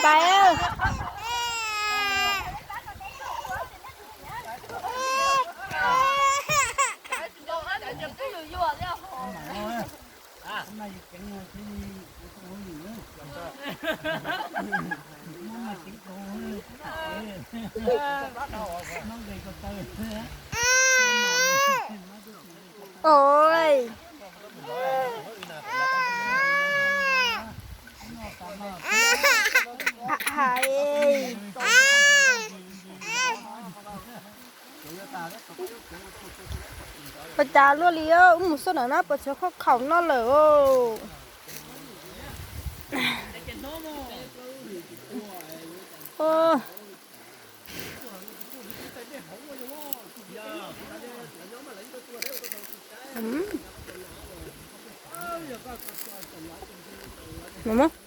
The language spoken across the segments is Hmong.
Bai. Oj, hais. Ua cas luaj li, wb mus xub na na puas tsuav khaub khaum noj lawm.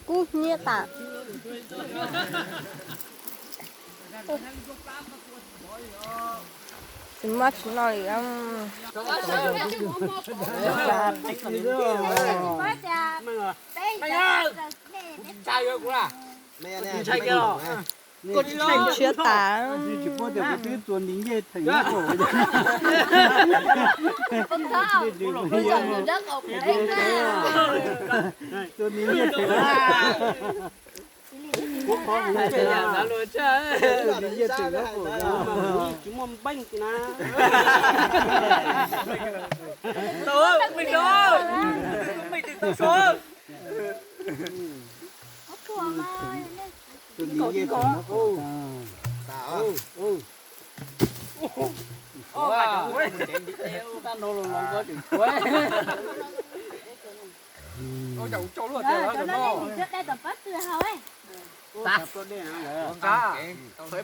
Kub hnyiab tas. Tsis muaj tsis noj li. Tshiab tas.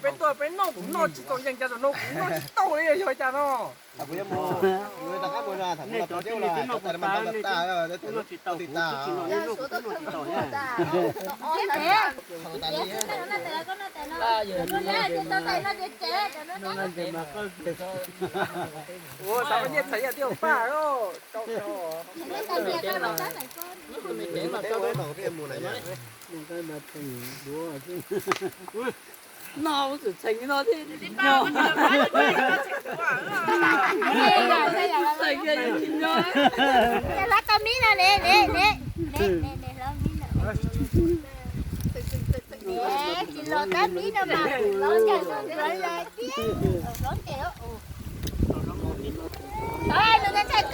Peb tuaj peb noj kuv noj tsis tau yeej cas, no kuv noj tsis tau li, yog cas no. Ua xav nyiaj txhais yog tij paj. No ua txwm txheej no thiab. Hlob tau mib no ne, ne, ne, ne, hlob mib no. Tsis los tab mib no mas hlob ncaws ncaws tiab, hlob ntes.